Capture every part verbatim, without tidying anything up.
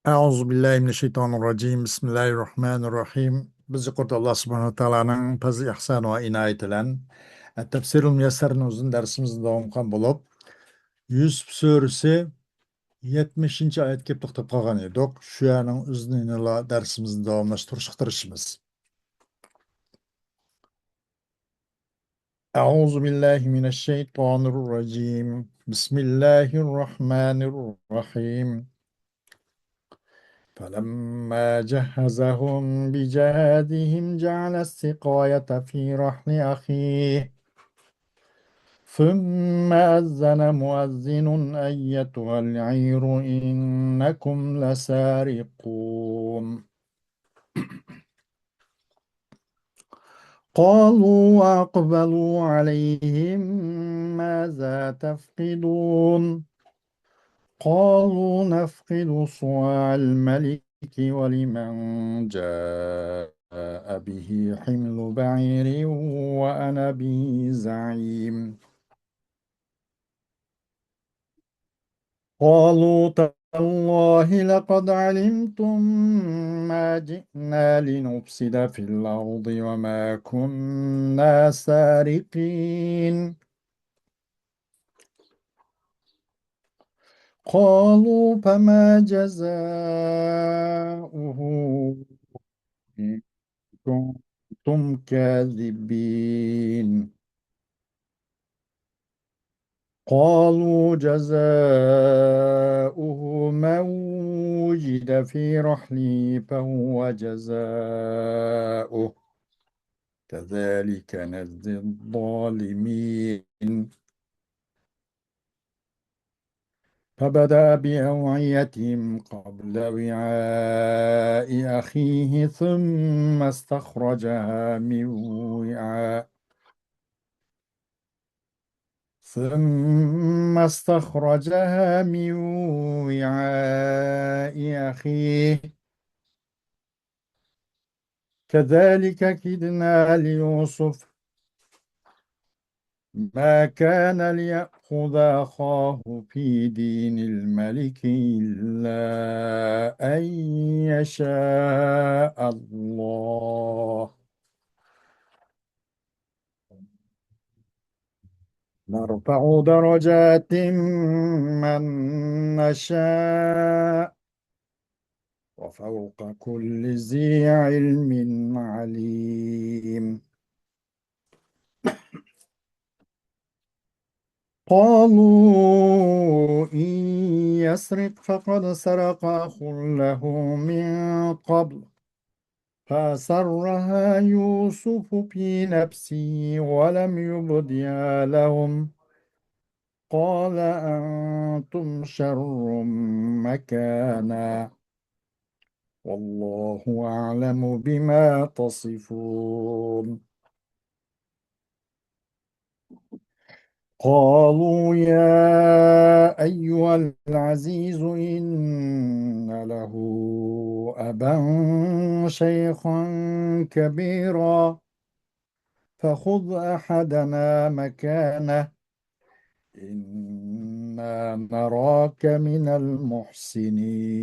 أعوذ بالله من الشيطان الرجيم. بسم الله الرحمن الرحيم. بىز يۇقىرىدا ئاللا سۇبھانەھۇ ۋە تائالانىڭ پەزلى، ئىھسانى ۋە ئىنايىتى بىلەن تەپسىرۇل مۇيەسسەرنىڭ ئۇزۇن دەرسىمىزنى داۋام قىلغان بولۇپ، يۈسۈپ سۈرىسى يەتمىشىنچى ئايەتكە كېلىپ توختاپ قالغان ئىدۇق. شۇ يەرنىڭ ئۇزۇنىنىلا دەرسىمىزنى داۋاملاشتۇرۇشقا تىرىشىمىز. أعوذ بالله من الشيطان الرجيم. بسم الله الرحمن الرحيم. فلما جهزهم بجهازهم جعل السقاية في رحل أخيه ثم أذن مؤذن أيتها العير إنكم لسارقون. قالوا وأقبلوا عليهم ماذا تفقدون؟ قالوا نفقد صواع الملك ولمن جاء به حمل بعير وأنا به زعيم. قالوا تالله لقد علمتم ما جئنا لنفسد في الأرض وما كنا سارقين. قالوا فما جزاؤه إن كنتم كاذبين. قالوا جزاؤه من وجد في رحله فهو جزاؤه كذلك نجزي الظالمين. فبدأ بأوعيتهم قبل وعاء أخيه ثم استخرجها من وعاء ثم استخرجها من وعاء أخيه كذلك كدنا ليوسف ما كان ليأخذ أخاه في دين الملك إلا أن يشاء الله نرفع درجات من نشاء وفوق كل ذي علم عليم. قالوا إن يسرق فقد سرق أخ له من قبل فأسرها يوسف في نفسه ولم يبدها لهم قال أنتم شر مكانا والله أعلم بما تصفون. قالوا يا أيها العزيز إن له أبا شيخا كبيرا فخذ أحدنا مكانه إنا نراك من المحسنين.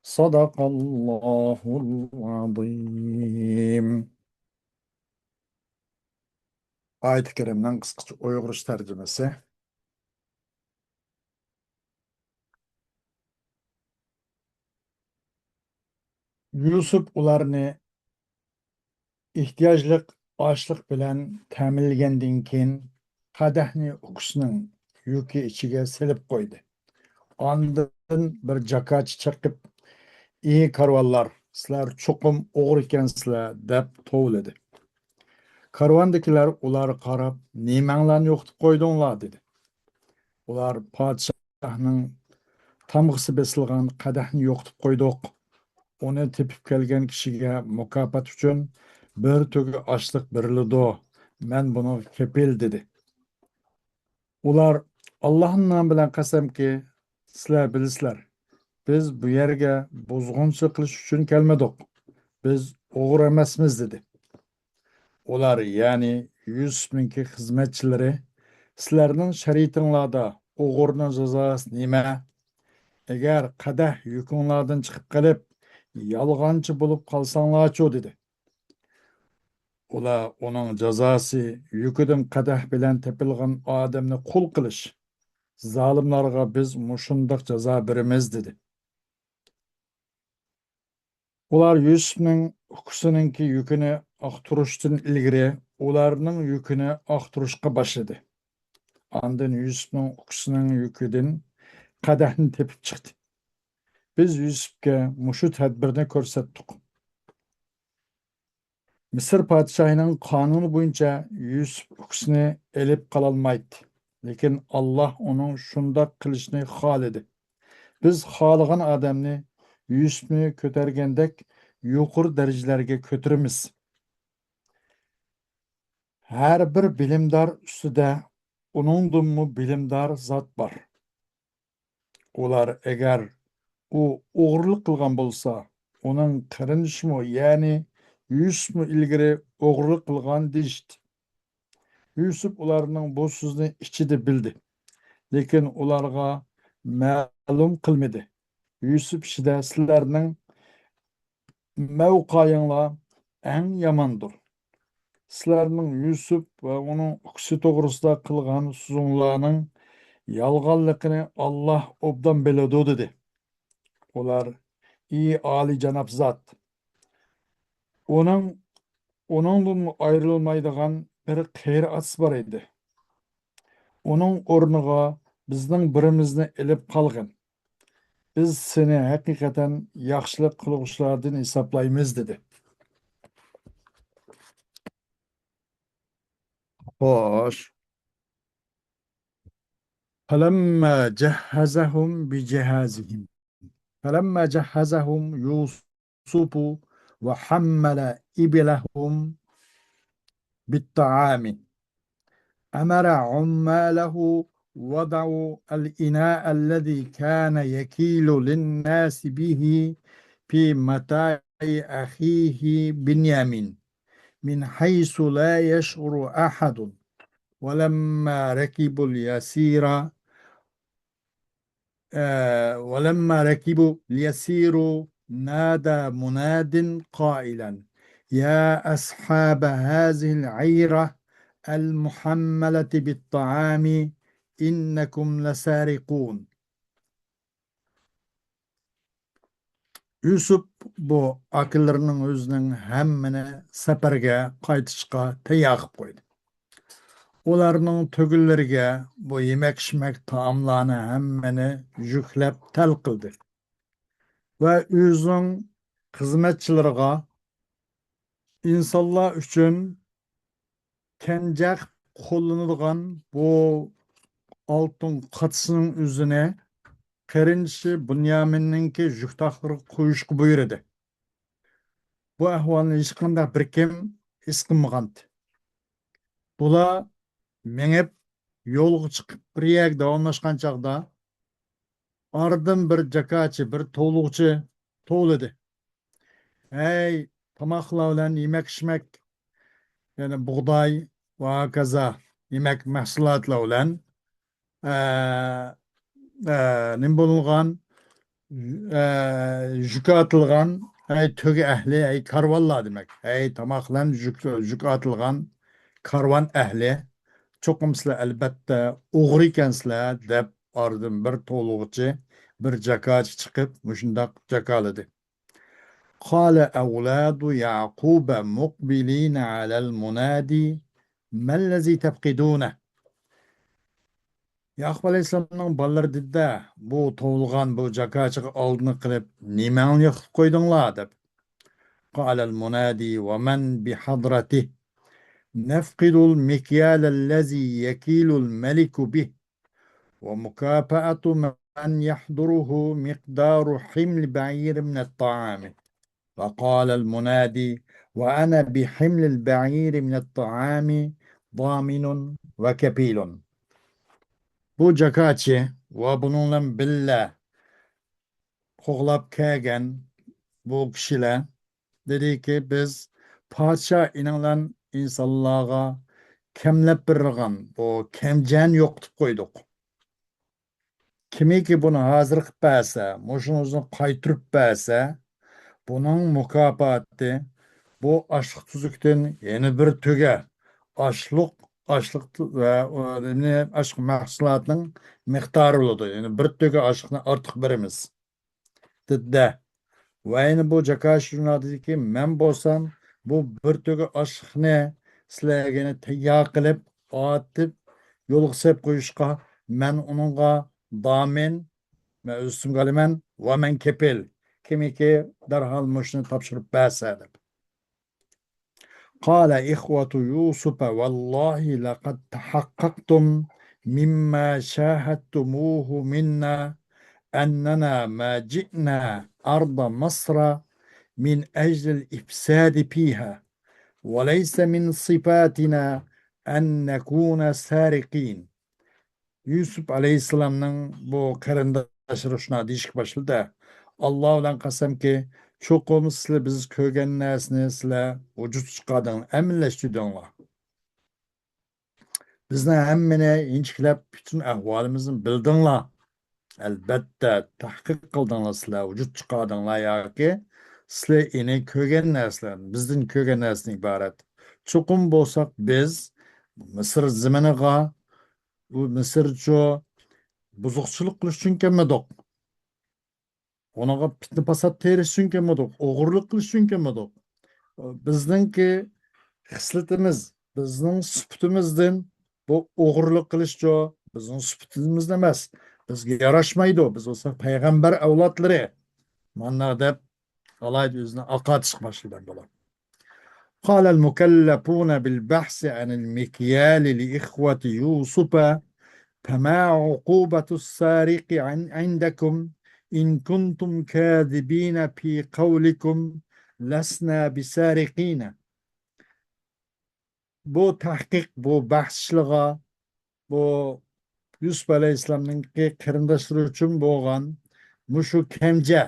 صدق الله العظيم. ئايەتى كەرىمنىڭ قىسقىچە ئۇيغۇرچە تەرجىمىسى. يۈسۈپ ئۇلارنى ئېھتىياجلىق ئاشلىق بىلەن تەمىنلىگەندىن كېيىن، قەدەھنى ئۇكىسىنىڭ يۈكى ئىچىگە سېلىپ قويدى. ئاندىن بىر جاكارچى چېقىپ، ئى كارۋانلار، سىلەر چوقۇم ئوغرى ئىكەنسىلەر، دەپ توۋلىدى. كارۋاندىكىلەر ئۇلارغا قاراپ، نېمەڭلارنى يوقىتىپ قويدۇڭلار؟ دېدى. ئۇلار پادىشاھنىڭ تامغىسى بېسىلغان قەدەھنى يوقىتىپ قويدۇق. ئۇنى تېپىپ كەلگەن كىشىگە مۇكاپات ئۈچۈن بىر تۆگە ئاشلىق بېرىلىدۇ. مەن بۇنىڭغا كېپىل، دېدى. ئۇلار، ئاللاھنىڭ نامى بىلەن قەسەمكى، سىلەر بىلىسىلەر، بىز بۇ يەرگە بۇزغۇنچىلىق قىلىش ئۈچۈن كەلمىدۇق. بىز ئوغرى ئەمەسمىز، دېدى. ئۇلار، يەنى يۈسۈپنىڭكى خىزمەتچىلىرى، سىلەرنىڭ شەرىئىتىڭلاردا ئوغرىنىڭ جازاسى نېمە؟ ئەگەر قەدەھ يۈكۈڭلاردىن چىقىپ قېلىپ، يالغانچى بولۇپ قالساڭلارچۇ؟ دېدى. ئۇلار ئۇنىڭ جازاسى يۈكىدىن قەدەھ بىلەن تېپىلغان ئادەمنى قۇل قىلىش، زالىملارغا بىز مۇشۇنداق جازا بېرىمىز، دېدى. ئۇلار يۈسۈپنىڭ ئۇكىسىنىڭكى يۈكىنى ئاختۇرۇشتىن ئىلگىرى ئۇلارنىڭ يۈكىنى ئاختۇرۇشقا باشلىدى. ئاندىن يۈسۈپنىڭ ئۇكىسىنىڭ يۈكىدىن قەدەھنى تېپىپ چىقتى. بىز يۈسۈپكە مۇشۇ تەدبىرنى كۆرسەتتۇق. مىسىر پادىشاھىنىڭ قانۇنى بويىچە يۈسۈپ ئۇكىسىنى ئېلىپ قالالمايتتى. لېكىن ئاللاھ ئۇنىڭ شۇنداق قىلىشىنى خالىدى. بىز خالىغان ئادەمنى يۈسۈپنى كۆتەرگەندەك يۇقىرى دەرىجىلەرگە كۆتۈرىمىز. ھەر بىر بىلىمدار ئۈستىدە ئۇنىڭدىنمۇ بىلىمدار زات بار. ئۇلار ئەگەر ئۇ ئوغرىلىق قىلغان بولسا، ئۇنىڭ قېرىندىشىمۇ، يەنى يۈسۈپمۇ ئىلگىرى ئوغرىلىق قىلغان دېيىشتى. يۈسۈپ ئۇلارنىڭ بۇ سۆزىنى ئىچىدە بىلدى، لېكىن ئۇلارغا مەلۇم قىلمىدى. يۈسۈپ ئىچىدە سىلەرنىڭ مەۋقەيىڭلار ئەڭ ياماندۇر. سىلەرنىڭ يۈسۈپ ۋە ئۇنىڭ ئۇكىسى توغرىسىدا قىلغان سۆزۈڭلارنىڭ يالغانلىقىنى ئاللاھ ئوبدان بىلىدۇ، دېدى. ئۇلار، ئى ئالىيجاناب زات! ئۇنىڭ، ئۇنىڭدىن ئايرىلمايدىغان بىر قېرى ئاتىسى بار ئىدى. ئۇنىڭ ئورنىغا بىزنىڭ بىرىمىزنى ئېلىپ قالغىن. بىز سېنى ھەقىقەتەن ياخشىلىق قىلغۇچىلاردىن ھېسابلايمىز، دېدى. خوش. فلما جهزهم بجهازهم. فلما جهزهم يوسف وحمل إبلهم بالطعام أمر عماله وضعوا الإناء الذي كان يكيل للناس به في متاع أخيه بنيامين من حيث لا يشعر أحد ولما ركبوا اليسير آه، ولما ركبوا ليسيروا نادى مناد قائلا يا أصحاب هذه العيرة المحملة بالطعام إنكم لسارقون. يۈسۈپ بۇ ئاكىلىرىنىڭ ئۆزىنىڭ ھەممىنى سەپەرگە قايتىشقا تەييار قىلىپ قويدى. ئۇلارنىڭ تۆگىلىرىگە بۇ يېمەك-ئىچمەك تائاملارنى ھەممىنى يۈكلەپ تەل قىلدى ۋە ئۆزىنىڭ خىزمەتچىلىرىغا ئىنسانلار ئۈچۈن كەنجە قىلىپ قوللىنىدىغان بۇ ئالتۇن قاچىسىنىڭ ئۆزىنى قېرىندىشى بۇنيامىننىڭكى يۈك تاقلىرىغا قويۇشقا بۇيرۇدى. بۇ ئەھۋالنى ھېچقانداق بىر كىم ھېس قىلمىغانىدى. بۇلار مېڭىپ، يولغا چىقىپ، بىر يەرگە داۋاملاشقان چاغدا، ئارىدىن بىر جاكاچى، بىر توۋلىغۇچى توۋلىدى. ھەي، تاماقلار بىلەن يېمەك-ئىچمەك، يەنى بۇغداي ۋە ھاكازا يېمەك مەھسۇلاتلار بىلەن، ئە، ئە، نېمە بولۇنغان، ئە، يۈك ئارتىلغان، ھەي، تۆگە ئەھلى، ھەي، كارۋانلار دېمەك. ھەي، تاماق بىلەن يۈك، يۈك ئارتىلغان كارۋان ئەھلى، چوقۇم سىلەر ئەلبەتتە ئوغرى ئىكەنسىلەر، دەپ ئارىدىن بىر توۋلىغۇچى، بىر جاكاچى چىقىپ، مۇشۇنداق جاكالىدى. قال أولاد يعقوب مقبلين على المنادي ما الذي تفقدونه؟ ياقۇپ ئەلەيھىسسالامنىڭ بالىلىرى دېدى-دە، بۇ توۋلىغان بۇ جاكاچىغا ئالدىنى قىلىپ، نېمەڭلارنى يىقىتىپ قويدۇڭلار؟ دەپ. قال المنادي ومن بحضرته نفقد المكيال الذي يكيل الملك به ومكافأة من يحضره مقدار حمل بعير من الطعام. وقال المنادي وأنا بحمل البعير من الطعام ضامن وكفيل. بۇ جاكاچى ۋە بۇنىڭ بىلەن بىللە قوغلاپ كەلگەن بۇ كىشىلەر دېدىكى، بىز پادىشاھ ئىنىڭلار ئىنسانلارغا كەملەپ بېرىدىغان بۇ كەمجەنى يوقىتىپ قويدۇق. كىمكى بۇنى ھازىر قىلىپ بەرسە، مۇشۇنىڭ ئۆزىنى قايتۇرۇپ بەرسە، بۇنىڭ مۇكاپاتى بۇ ئاشلىق تۈزلۈكتىن يەنە بىر تۆگە ئاشلىق، ئاشلىق ۋە ئاشلىق مەھسۇلاتىنىڭ مىقدارى بولىدۇ. يەنى بىر تۆگە ئاشلىقنى ئارتۇق بېرىمىز، دېدى. ۋە يەنە بۇ جاكاشى شۇنداق دېدىكى، مەن بولسام بۇ بىر تۆگە ئاشلىقنى سىلەرگە يەنە تەييار قىلىپ، ئاتىپ، يولغا سېلىپ قويۇشقا مەن ئۇنىڭغا دامىن، مەن ئۆز ئۈستۈمگە ئالىمەن ۋە مەن كېپىل. كىمكى دەرھال مۇشۇنى تاپشۇرۇپ بەرسە دەپ. قال إخوة يوسف: والله لقد تحققتم مما شاهدتموه منا أننا ما جئنا أرض مصر من أجل الإفساد فيها، وليس من صفاتنا أن نكون سارقين. يۈسۈپ ئەلەيھىسسالامنىڭ بۇ قېرىنداشلىرى شۇنداق دېيىشكە باشلىدى: ئاللا بىلەن قەسەمكى، چوقۇم سىلەر بىز كۆرگەن نەرسىنى سىلەر ۋۇجۇدقا چىقاردىڭلار، ئەمەلىيلەشتۈردۈڭلار. بىزنىڭ ھەممىنى ئىنچىكىلەپ پۈتۈن ئەھۋالىمىزنى بىلدىڭلار. ئەلبەتتە، تەھقىق قىلدىڭلار سىلەر، ۋۇجۇد چىقاردىڭلار ياكى سىلەر ئېنى كۆرگەن نەرسىلەر، بىزدىن كۆرگەن نەرسىدىن ئىبارەت. چوقۇم بولساق بىز مىسىر زېمىنىغا، بۇ مىسىرچۇ بۇزۇقچىلىق قىلىش ئۈچۈن كەلمىدۇق. ئۇنىڭغا پىتنە پاسات تېرىش ئۈچۈن كەلمىدۇق، ئوغرىلىق قىلىش ئۈچۈن كەلمىدۇق. بىزنىڭكى خىسلىتىمىز، بىزنىڭ سۈپىتىمىزدىن بۇ ئوغرىلىق قىلىشچۇ بىزنىڭ سۈپىتىمىزدە ئەمەس. بىزگە ياراشمايدۇ. بىز بولساق پەيغەمبەر ئەۋلادلىرى. مانا دەپ ئالاھىدە ئۆزىنى ئاقارتىشقا باشلىدى بۇلار. قال المكلفون بالبحث عن المكيال لإخوة يوسف: فما عقوبة السارق عن-، عندكم إن كنتم كاذبين في قولكم لسنا بسارقين. بۇ تەھقىق، بۇ بەھس ئىشلىغا بۇ يۈسۈپ ئەلەيھىسسالامنىڭكى قېرىنداشلىرى ئۈچۈن بولغان مۇشۇ كەمجە،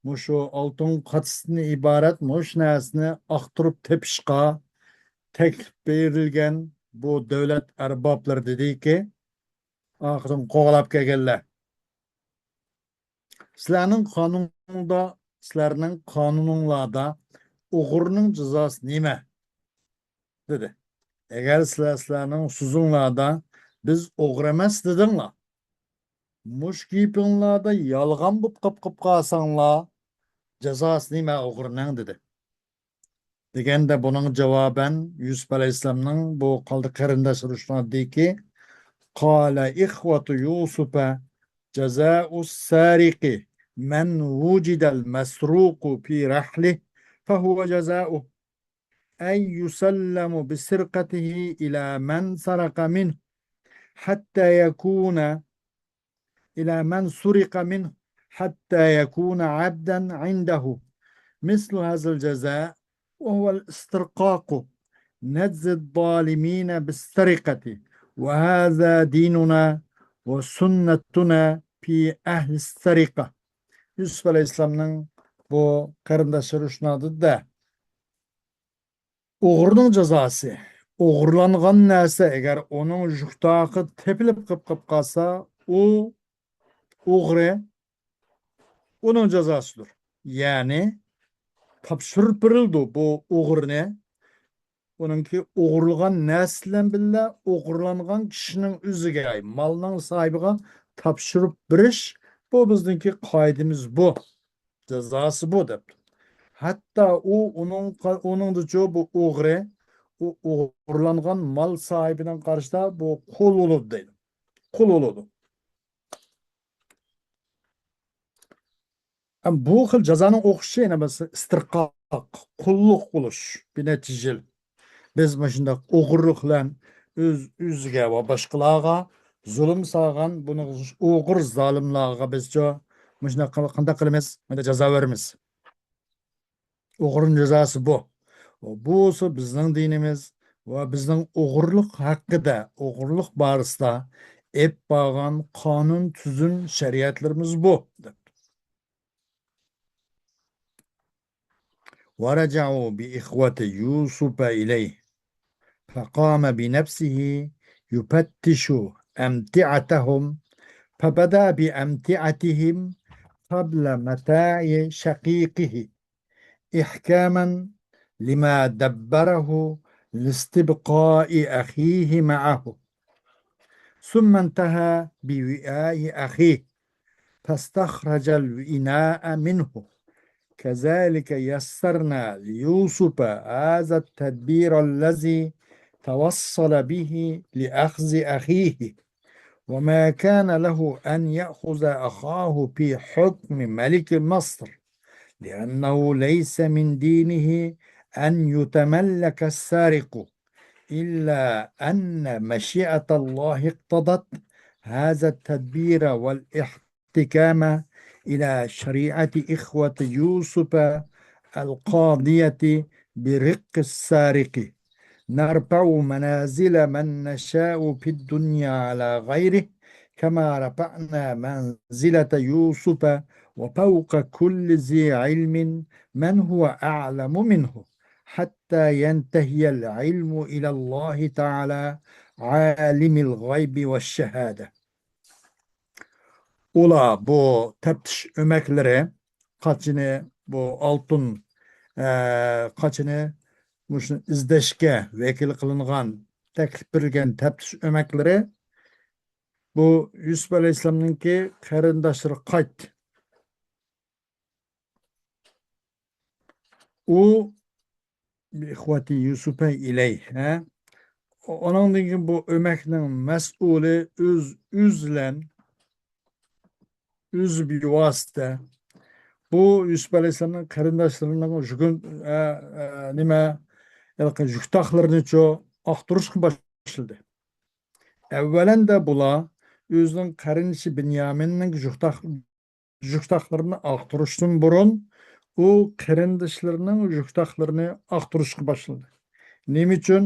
مۇشۇ ئالتۇن قاتىسىدىن ئىبارەت مۇشۇ نەرسىنى ئاختۇرۇپ تېپىشقا تەكلىپ بېرىلگەن بۇ دۆلەت ئەربابلىرى دېدىكى، ئارقىدىن قوغلاپ كەلگەنلەر. سىلەرنىڭ قانۇنۇڭدا، سىلەرنىڭ قانۇنۇڭلاردا ئوغرىنىڭ جازاسى نېمە؟ دېدى. ئەگەر سىلەر، سىلەرنىڭ سۆزۈڭلاردا بىز ئوغرى ئەمەس دېدىڭلار، مۇشۇ گېپىڭلاردا يالغان بولۇپ قاپ، قاپ قالساڭلار، جازاسى نېمە ئوغرىنىڭ؟ دېدى. دېگەندە بۇنىڭ جاۋابەن يۈسۈپ ئەلەيھىسسالامنىڭ بۇ قالدى قېرىنداشلىرى شۇنداق دېدىكى، قال إخوة يوسف جزاء السارق من وجد المسروق في رحله فهو جزاؤه، أي يسلم بسرقته إلى من سرق منه حتى يكون إلى من سرق منه حتى يكون عبدا عنده. مثل هذا الجزاء وهو الاسترقاق، نجزي الظالمين بالسرقة، وهذا ديننا وسنتنا في أهل السرقة. يۈسۈپ ئەلەيھىسسالامنىڭ بۇ قېرىنداشلىرى شۇنداق دېدى-دە، ئوغرىنىڭ جازاسى، ئوغرىلانغان نەرسە ئەگەر ئۇنىڭ يۈك-تاقى تېپىلىپ قېلىپ قېلىپ قالسا، ئۇ ئوغرى، ئۇنىڭ جازاسىدۇر. يەنى تاپشۇرۇپ بېرىلىدۇ بۇ ئوغرىنى. ئۇنىڭكى ئوغرىلىغان نەرسە بىلەن بىللە ئوغرىلانغان كىشىنىڭ ئۆزىگە، مالنىڭ ساھىبىغا تاپشۇرۇپ بېرىش، بۇ بىزنىڭكى قائىدىمىز بۇ. جازاسى بۇ دەپتۇ. ھەتتا ئۇ، ئۇنىڭ، ئۇنىڭدىچۇ بۇ ئوغرى، ئۇ ئوغرىلانغان مال ساھىبىنىڭ قارىشىدا بۇ قۇل بولىدۇ دەيدۇ. قۇل بولىدۇ. ھەم بۇ خىل جازانىڭ ئوخشىشى يەنە بىرسى ئىستىرقاق، قۇللۇق قىلىش، بىر نەچچە يىل. بىز مۇشۇنداق ئوغرىلىق بىلەن ئۆز، ئۆزىگە ۋە باشقىلارغا زۇلۇم سالغان بۇنى ئوغرى زالىملارغا بىزچۇ مۇشۇنداق قىل-، قانداق قىلىمىز؟ مۇنداق جازا بېرىمىز. ئوغرىنىڭ جازاسى بۇ. بۇ بولسا بىزنىڭ دىنىمىز ۋە بىزنىڭ ئوغرىلىق ھەققىدە، ئوغرىلىق بارىسىدا ئېلىپ بارغان قانۇن، تۈزۈم، شەرىئەتلىرىمىز بۇ، دەپتۇ. ورجعوا بإخوة يوسف إليه فقام بنفسه يفتش أمتعتهم فبدأ بأمتعتهم قبل متاع شقيقه، إحكاما لما دبره لاستبقاء أخيه معه، ثم انتهى بوعاء أخيه فاستخرج الإناء منه. كذلك يسرنا ليوسف هذا التدبير الذي توصل به لأخذ أخيه، وما كان له أن يأخذ أخاه في حكم ملك مصر، لأنه ليس من دينه أن يتملك السارق، إلا أن مشيئة الله اقتضت هذا التدبير والاحتكام إلى شريعة إخوة يوسف القاضية برق السارق. نرفع منازل من نشاء في الدنيا على غيره، كما رفعنا منزلة يوسف وفوق كل ذي علم من هو أعلم منه، حتى ينتهي العلم إلى الله تعالى عالم الغيب والشهادة. ئۇلار بۇ تەپتىش ئۆمەكلىرى قاچىنى، بۇ ئالتۇن، ئە، قاچىنى مۇشۇنى ئىزدەشكە ۋەكىل قىلىنغان، تەكلىپ بېرىلگەن تەپتىش ئۆمەكلىرى بۇ يۈسۈپ ئەلەيھىسسالامنىڭكى قېرىنداشلىرى قايتتى. ئۇ بىئىخۋەتى يۈسۈپە ئىلەيھ، ھە؟ ئۇنىڭدىن كېيىن بۇ ئۆمەكنىڭ مەسئۇلى ئۆز، ئۆز بىلەن، ئۆز بىۋاسىتە بۇ يۈسۈپ ئەلەيھىسسالامنىڭ قېرىنداشلىرىنىڭ جۈگۈن، ئە، ئە، نېمە، ھېلىقى جۈكتاقلىرىنىچۇ ئاختۇرۇشقا باشلىدى. ئەۋۋەلەندە بۇلار ئۆزىنىڭ قېرىندىشى بىنيامىننىڭ جۈكتاق-، جۈكتاقلىرىنى ئاختۇرۇشتىن بۇرۇن، ئۇ قېرىندىشلىرىنىڭ جۈكتاقلىرىنى ئاختۇرۇشقا باشلىدى. نېمە ئۈچۈن؟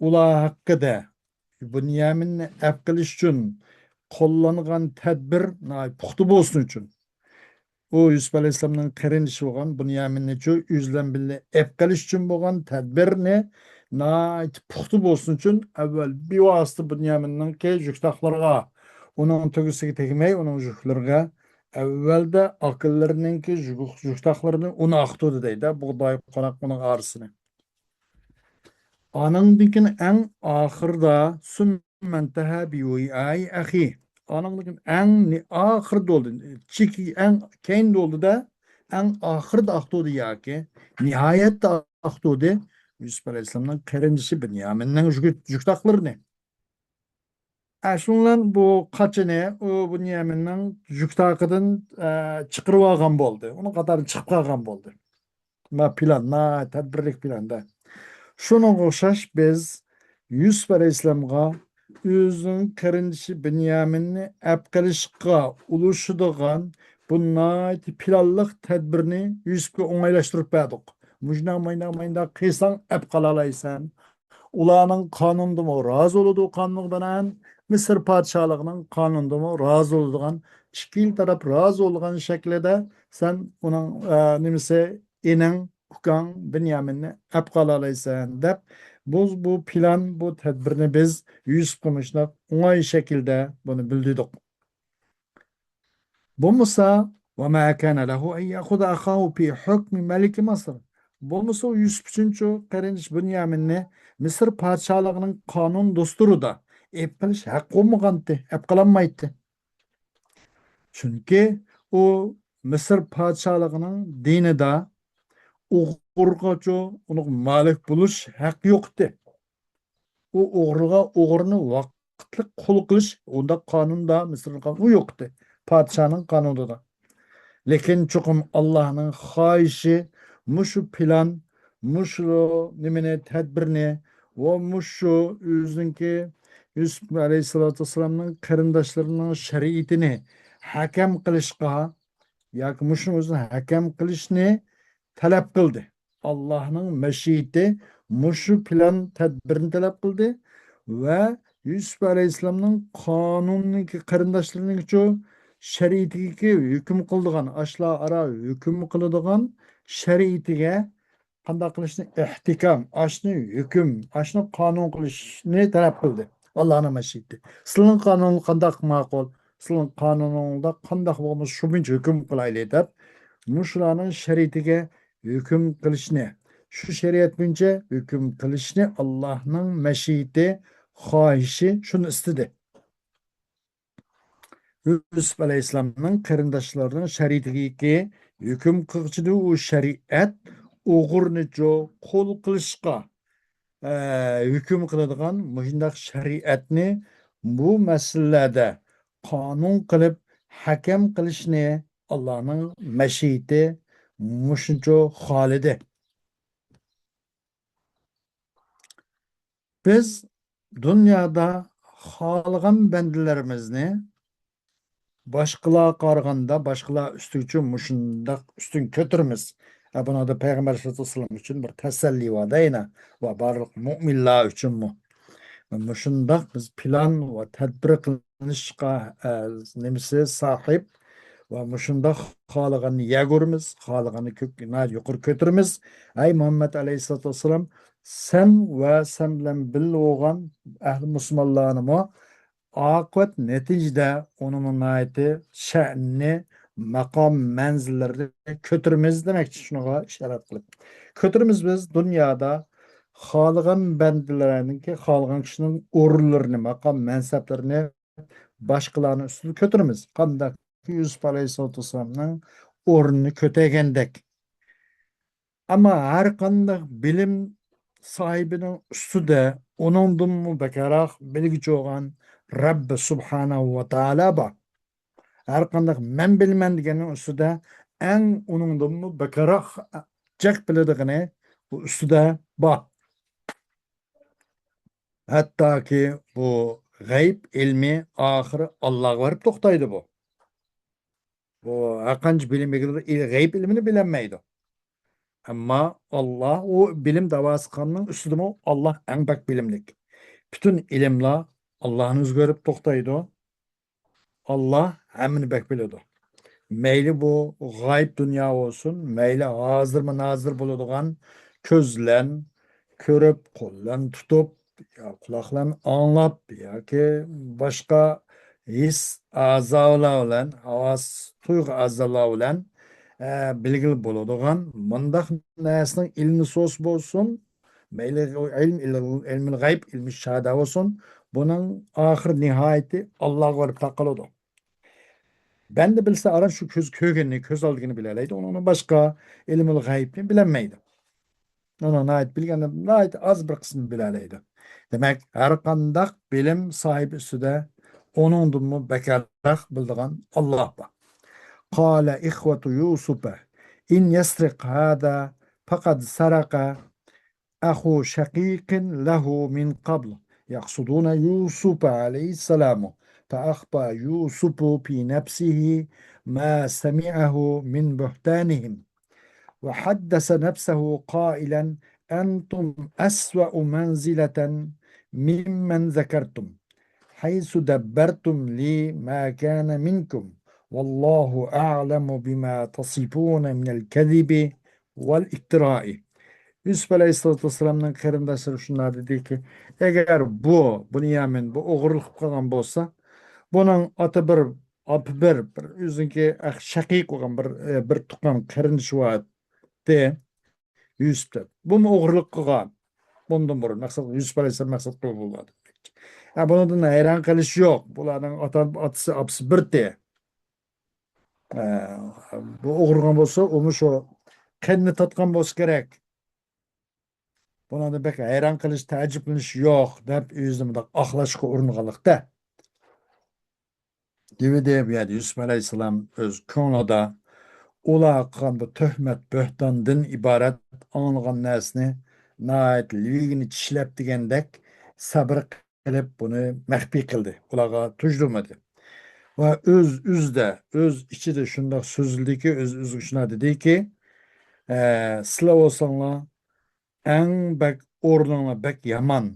ئۇلار ھەققىدە بۇنيامىننى ئەپ قىلىش ئۈچۈن قوللانغان تەدبىر ناھايىتى پۇختا بولسۇن ئۈچۈن. ئۇ يۈسۈپ ئەلەيھىسسالامنىڭ قېرىندىشى بولغان بۇنيامىننىچۇ ئۆزى بىلەن بىللە ئەپ قېلىش ئۈچۈن بولغان تەدبىرنى ناھايىتى پۇختا بولسۇن ئۈچۈن، ئەۋۋەل بىۋاسىتە بۇنيامىننىڭكى جۈكتاقلىرىغا، ئۇنىڭ تۆگىسىگە تەگمەي، ئۇنىڭ جۈكلىرىگە ئەۋۋەلدە ئاكىلىرىنىڭكى جۈك-، جۈكتاقلىرىنى ئۇنى ئاختۇردى دەيدۇ، بۇغداي، قوناق ئۇنىڭ ئارىسىنى. ئانىڭدىن كېيىن ئەڭ ئاخىردا، سۈممەنتەھە بىۋىئاي ئەخى. ئانىڭدىن كېيىن ئەڭ نى-، ئاخىردا بولدى. چېكى ئەڭ كەينىدە بولدى-دە، ئەڭ ئاخىردا ئاختۇردى ياكى نىھايەتتە ئاختۇردى يۈسۈپ ئەلەيھىسسالامنىڭ قېرىندىشى بىنيامىننىڭ جۈك-، جۈكتاقلىرىنى. ئە، شۇنىڭ بىلەن بۇ قاچىنى ئۇ بىنيامىننىڭ جۈكتاقىدىن، ئە، چىقىرىۋالغان بولدى. ئۇنىڭ قاتارىدىن چىقىپ قالغان بولدى. ما پىلان، ما تەدبىرلىك پىلاندا. شۇنىڭغا ئوخشاش بىز يۈسۈپ ئەلەيھىسسالامغا ئۆزىنىڭ قېرىندىشى بىنيامىننى ئەپ قېلىشقا ئۇلىشىدىغان بۇ ناھايىتى پىلانلىق تەدبىرنى يۈسۈپكە ئوڭايلاشتۇرۇپ بەردۇق. مۇشۇنداق، ماينداق، ماينداق قىلساڭ ئەپ قالالايسەن. ئۇلارنىڭ قانۇنىدىمۇ رازى بولىدۇ، قانۇنغا بىنائەن مىسىر پادىشاھلىقىنىڭ قانۇنىدىمۇ رازى بولىدىغان، ئىككىلا تەرەپ رازى بولىدىغان شەكىلدە سەن ئۇنىڭ، ئە، نېمىسى، ئىنىڭ، ئۇكاڭ بىنيامىننى ئەپ قالالايسەن دەپ، بۇ، بۇ پىلان، بۇ تەدبىرنى بىز يۈسۈپكە مۇشۇنداق ئوڭاي شەكىلدە بۇنى بىلدۈردۇق. بولمىسا، وما كان له أن يأخذ أخاه في حكم ملك مصر. بولمىسا، ئۇ يۈسۈپ ئۈچۈنچۇ قېرىندىشى بىنيامىننى مىسىر پادىشاھلىقىنىڭ قانۇن دۇستۇرىدا ئېلىپ قېلىش ھەققى بولمىغانتى، ئېلىپ قالالمايتتى. چۈنكى ئۇ مىسىر پادىشاھلىقىنىڭ دىنىدا ئوغرىغىچۇ ئۇنىڭ مالىك بولۇش ھەققى يوق ئىدى. ئۇ ئوغرىغا ئوغرىنى ۋاقىتلىق قۇل قىلىش ئۇنداق قانۇندا، مىسىرنىڭ قانۇنى يوق ئىدى. پادىشاھنىڭ قانۇنىدا. لېكىن چوقۇم ئاللاھنىڭ خاھىشى مۇشۇ پىلان، مۇشۇ نېمىنى، تەدبىرنى ۋە مۇشۇ ئۆزىنىڭكى يۈسۈپ ئەلەيھىسسالاتۇ ۋەسسالامنىڭ قېرىنداشلىرىنىڭ شەرىئىتىنى ھەكەم قىلىشقا ياكى مۇشۇنىڭ ئۆزىنى ھەكەم قىلىشنى تەلەپ قىلدى. ئاللاھنىڭ مەشىئىتى مۇشۇ پىلان تەدبىرنى تەلەپ قىلدى ۋە يۈسۈپ ئەلەيھىسسالامنىڭ قانۇنىنىڭكى قېرىنداشلىرىنىڭكىچۇ شەرىئىتىگە ھۆكۈم قىلىدىغان، ئاشۇلار ئارا ھۆكۈم قىلىدىغان شەرىئىتىگە قانداق قىلىشنى ئەھتىكام، ئاشۇنى ھۆكۈم، ئاشۇنى قانۇن قىلىشنى تەلەپ قىلدى. ئاللاھنىڭ مەشىئىتى. سىلىنىڭ قانۇنىڭىز قانداق ماقۇل؟ سىلىنىڭ قانۇنۇڭدا قانداق بولمىسا، شۇ بويىچە ھۆكۈم قىلايلى دەپ، مۇشۇلارنىڭ شەرىئىتىگە ھۆكۈم قىلىشنى، شۇ شەرىئەت بويىچە ھۆكۈم قىلىشنى ئاللاھنىڭ مەشىئىتى، خاھىشى شۇنى ئىستىدى. يۈسۈپ ئەلەيھىسسالامنىڭ قېرىنداشلىرىنىڭ شەرىئىتىگە ھۆكۈم قىلغۇچىدۇر، ئۇ شەرىئەت ئوغرىنىچۇ قۇل قىلىشقا، ئە، ھۆكۈم قىلىدىغان مۇشۇنداق شەرىئەتنى بۇ مەسىلىلەردە قانۇن قىلىپ ھەكەم قىلىشنى ئاللانىڭ مەشىئىتى مۇشۇنچە خالىدى. بىز دۇنيادا خالىغان بەندىلىرىمىزنى باشقىلارغا قارىغاندا، باشقىلار ئۈستىگىچە مۇشۇنداق ئۈستۈن كۆتۈرىمىز. ھە، بۇنىڭدا پەيغەمبەر ئەلەيھىسسالاتۇ ۋەسسالام ئۈچۈن بىر تەسەللى بار دەينا ۋە بارلىق مۇئمىنلار ئۈچۈنمۇ. مۇشۇنداق بىز پىلان ۋە تەدبىر قىلىنىشقا، ئە، نېمىسى ساھىب ۋە مۇشۇنداق خالىغاننى يەگۈرىمىز، خالىغاننى كۆك-، ناھايىتى يۇقىرى كۆتۈرىمىز. ئەي مۇھەممەد ئەلەيھىسسالاتۇ ۋەسسالام، سەن ۋە سەن بىلەن بىللە بولغان ئەھلى مۇسۇلمانلارنىمۇ ئاقىۋەت نەتىجىدە ئۇنىڭ ناھايىتى شەنىنى، ماقام مەنزىللىرىنى كۆتۈرىمىز دېمەكچى، شۇنىڭغا ئىشارەت قىلىپ. كۆتۈرىمىز بىز دۇنيادا خالىغان بەندىلەرنىڭكى، خالىغان كىشىنىڭ ئورۇنلىرىنى، ماقام مەنسەپلىرىنى باشقىلارنىڭ ئۈستىدە كۆتۈرىمىز. قانداق يۈسۈپ ئەلەيھىسسالاتۇ ۋەسسالامنىڭ ئورنىنى كۆتەرگەندەك. ئەمما ھەر قانداق بىلىم ساھىبىنىڭ ئۈستىدە ئۇنىڭدىنمۇ بەكرەك بىلگۈچى بولغان رەببى سۇبھانەھۇ ۋە تائالا بار. ھەر قانداق مەن بىلىمەن دېگەننىڭ ئۈستىدە ئەڭ ئۇنىڭدىنمۇ بەكرەك جىق بىلىدىغىنى بۇ ئۈستىدە بار. ھەتتاكى بۇ غەيب ئىلمى ئاخىرى ئاللاغا بېرىپ توختايدۇ بۇ. بۇ ھەرقانچە بىلىم ئىگىلىرى ئىل-، غەيب ئىلمىنى بىلەلمەيدۇ. ئەمما ئاللا ئۇ بىلىم دەۋاسى قىلغاننىڭ ئۈستىدىمۇ ئاللا ئەڭ بەك بىلىملىك. پۈتۈن ئىلىملار ئاللانى ئۆزىگە بېرىپ توختايدۇ. ئاللا ھەممىنى بەك بىلىدۇ. مەيلى بۇ غايىب دۇنيا بولسۇن، مەيلى ھازىرمۇ نازىر بولىدىغان كۆز بىلەن كۆرۈپ، قول بىلەن تۇتۇپ، يا قۇلاق بىلەن ئاڭلاپ، ياكى باشقا ھېس ئەزالار بىلەن، ھاۋاس تۇيغۇ ئەزالار بىلەن، ئە، بىلگىلى بولىدىغان مۇنداق نەرسىنىڭ ئىلمى سوس بولسۇن، مەيلى ئۇ ئىلم، ئىلمىل غەيب، ئىلمى شاھادە بولسۇن، بۇنىڭ ئاخىر نىھايىتى ئاللاغا بېرىپ تاقىلىدۇ. بەندە بىلسە، ئاران شۇ كۆز كۆرگىنىنى، كۆز ئالدىكىنى بىلەلەيدۇ. ئۇنىڭدىن باشقا ئىلمىل غەيبنى بىلەلمەيدۇ. ئۇنىڭ ناھايىتى بىلگەندە ناھايىتى ئاز بىر قىسمىنى بىلەلەيدۇ. دېمەك، ھەر قانداق بىلىم ساھىبى ئۈستىدە ئۇنىڭدىنمۇ بەكرەك بىلىدىغان ئاللا بار. قال إخوة يوسف إن يسرق هذا فقد سرق أخو شقيق له من قبل، يقصدون يوسف عليه السلام، فأخفى يوسف في نفسه ما سمعه من بهتانهم، وحدث نفسه قائلا: أنتم أسوأ منزلة ممن ذكرتم، حيث دبرتم لي ما كان منكم، والله أعلم بما تصفون من الكذب والافتراء. يۈسۈپ ئەلەيھىسسالاتۇ ۋەسسالامنىڭ قېرىنداشلىرى شۇنداق دېدىكى، ئەگەر بۇ بۇنيامىن بۇ ئوغرىلىق قىلىپ قالغان بولسا، بۇنىڭ ئاتا بىر، ئاپا بىر، بىر ئۆزىنىڭكى ئەخ-، شەقىق بولغان بىر، ئە، بىر تۇغقان قېرىندىشى بار ئىدى، يۈسۈپ دەپ. بۇمۇ ئوغرىلىق قىلغان. بۇندىن بۇرۇن مەقسەت، يۈسۈپ ئەلەيھىسسالام مەقسەت قىلىپ بولغان. ھە، بۇنىڭدىن ھەيران قېلىش يوق. بۇلارنىڭ ئاتا، ئاتىسى، ئاپىسى بىر تېخى. ئە، بۇ ئوغرىغان بولسا، ئۇمۇ شۇ قېنىنى تارتقان بولسا كېرەك. بۇنىڭدا بەك ھەيران قېلىش، تەئەججۈپلىنىش يوق، دەپ ئۆزىنى مۇنداق ئاقلاشقا ئۇرۇنغانلىقتا. دېۋىدى بۇ يەردە يۈسۈپ ئەلەيھىسسالام ئۆز كۆڭلىدە ئۇلار قىلغان بۇ تۆھمەت، بۆھتاندىن ئىبارەت ئاڭلىغان نەرسىنى ناھايىتى لىۋىگىنى چىشلەپ دېگەندەك سەبرى قىلىپ بۇنى مەخپىي قىلدى، ئۇلارغا تۇيدۇرمىدى. ۋە ئۆز ئۆزىدە، ئۆز ئىچىدە شۇنداق سۆزلىدىكى، ئۆز ئۆزىگە شۇنداق دېدىكى، ئە، سىلەر بولساڭلار ئەڭ بەك ئورنۇڭلار بەك يامان.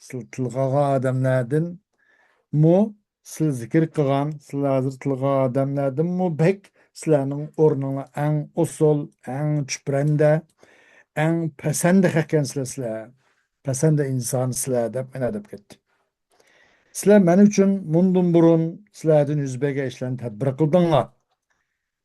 سىلەر تىلغا ئالغان ئادەملەردىنمۇ، سىلەر زىكىر قىلغان، سىلەر ھازىر تىلغا ئالغان ئادەملەردىنمۇ بەك سىلەرنىڭ ئورنۇڭلار ئەڭ ئۇسسۇل، ئەڭ چۈپرەندە، ئەڭ پەسەندە ئىكەنسىلەر سىلەر. پەسەندە ئىنسانسىلەر دەپ مانا دەپ كەتتى. سىلەر مەن ئۈچۈن مۇندىن بۇرۇن سىلەردىن يۈز بەرگەن ئىشلارنى تەدبىر قىلدىڭلار.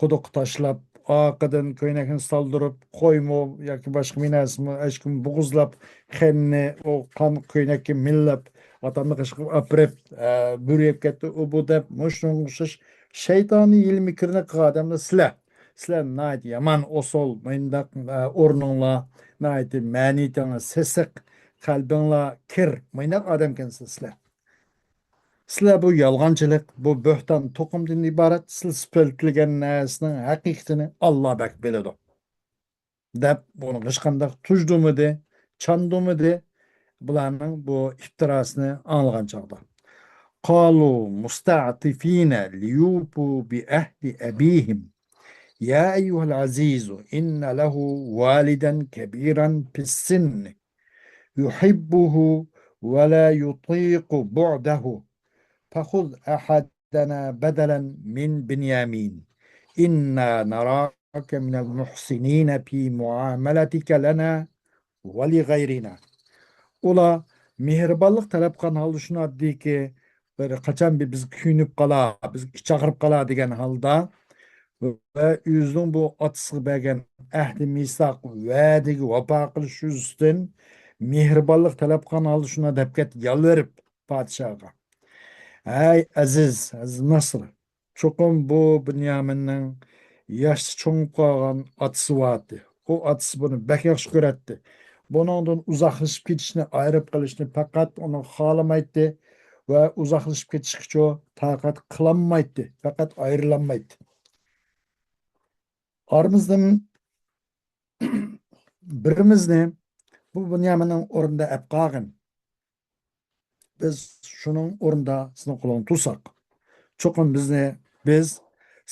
قۇدۇققا تاشلاپ، ئارقىدىن كۆينەكنى سالدۇرۇپ، قويمۇ ياكى باشقا بىر نەرسىمۇ، ھېچكىم بوغۇزلاپ، قېنىنى ئۇ قان كۆينەككە مىللاپ، ئاتامنى قېشىغا ئاپىرىپ، ئە، بۆرە يەپ كەتتى، ئۇ بۇ دەپ، مۇشۇنىڭغا ئوخشاش شەيتانىي ھىيلە مىكىرنى قىلغان ئادەملەر سىلەر. سىلەر ناھايىتى يامان ئوسال، مۇنداق، ئە، ئورنۇڭلار ناھايىتى مەنىيىتىڭلار سېسىق، قەلبىڭلار كىر، مۇنداق ئادەمكەنسىلەر سىلەر. سىلەر بۇ يالغانچىلىق، بۇ بۆھتان توقۇمدىن ئىبارەت، سىلەر سۈپەتلىگەن نەرسىنىڭ ھەقىقىتىنى ئاللا بەك بىلىدۇ، دەپ، بۇنىڭ ھېچقانداق تۇجدۇمىدى، چاندۇمىدى، بۇلارنىڭ بۇ ئىپتىراسىنى ئاڭلىغان چاغدا. قالوا مستعطفين ليوفوا بعهد أبيهم يا أيها العزيز إن له والدا كبيرا في السن يحبه ولا يطيق بعده فخذ أحدنا بدلا من بنيامين إنا نراك من المحسنين في معاملتك لنا ولغيرنا. ئۇلار مېھرىبانلىق تەلەپ قىلغان ھالدا شۇنداق دېدىكى، بىر قاچان بىر بىزگە كۆيۈنۈپ قالا، بىزگە ئىچ ئاغرىپ قالا دېگەن ھالدا ۋە ئۆزىنىڭ بۇ ئاتىسىغا بەرگەن ئەھدى مىساق، ۋەدىگە ۋاپا قىلىش يۈزىسىدىن مېھرىبانلىق تەلەپ قىلغان ھالدا شۇنداق دەپ كەتتى، يالۋۇرۇپ پادىشاھقا. ھەي ئەزىز، ئەزىز نەسر، چوقۇم بۇ بۇنيامىننىڭ ياشتا چوڭىيىپ قالغان ئاتىسى بارتى. ئۇ ئاتىسى بۇنى بەك ياخشى كۆرەتتى. بۇنىڭدىن ئۇزاقلىشىپ كېتىشنى، ئايرىپ قېلىشنى پەقەت ئۇنىڭ خالىمايتتى ۋە ئۇزاقلىشىپ كېتىشكىچۇ تاقەت قىلالمايتتى، پەقەت ئايرىلالمايتتى. ئارىمىزدىن بىرىمىزنى بۇ بۇنيامىننىڭ ئورنىدا ئەپ قالغىن. بىز شۇنىڭ ئورنىدا سېنىڭ قولۇڭنى تۇتساق، چوقۇم بىزنى، بىز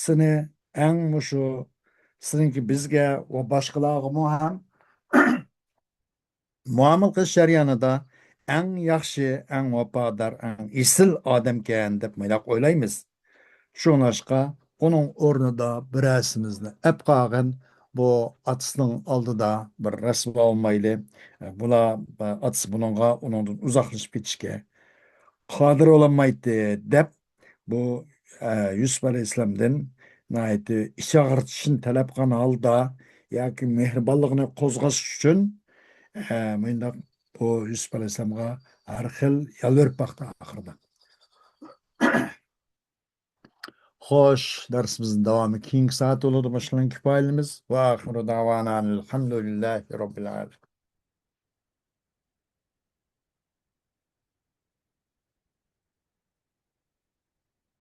سېنى ئەڭ مۇشۇ سېنىڭكى بىزگە ۋە باشقىلارغىمۇ ھەم مۇئامىلە قىلىش جەريانىدا ئەڭ ياخشى، ئەڭ ۋاپادار، ئەڭ ئېسىل ئادەمكەن دەپ مۇنداق ئويلايمىز. شۇڭلاشقا ئۇنىڭ ئورنىدا بىرەرسىمىزنى ئەپ قالغىن، بۇ ئاتىسىنىڭ ئالدىدا بىر رەسۋا بولمايلى. بۇلار، ئاتىسى بۇنىڭغا، ئۇنىڭدىن ئۇزاقلىشىپ كېتىشكە قادىر بولالمايتتى، دەپ بۇ، ئە، يۈسۈپ ئەلەيھىسسالامدىن ناھايىتى ئىچ ئاغرىتىشنى تەلەپ قىلغان ھالدا ياكى مېھرىبانلىقىنى قوزغاش ئۈچۈن، ئە، مۇنداق بۇ يۈسۈپ ئەلەيھىسسالامغا ھەر خىل يالۋۇرۇپ باقتى ئاخىرىدا. خوش، دەرسىمىزنىڭ داۋامى كېيىنكى سائەت بولىدۇ، مۇشۇنىڭ كۇپايىلىمىز. وآخر دعوانا أن الحمد لله رب العالمين.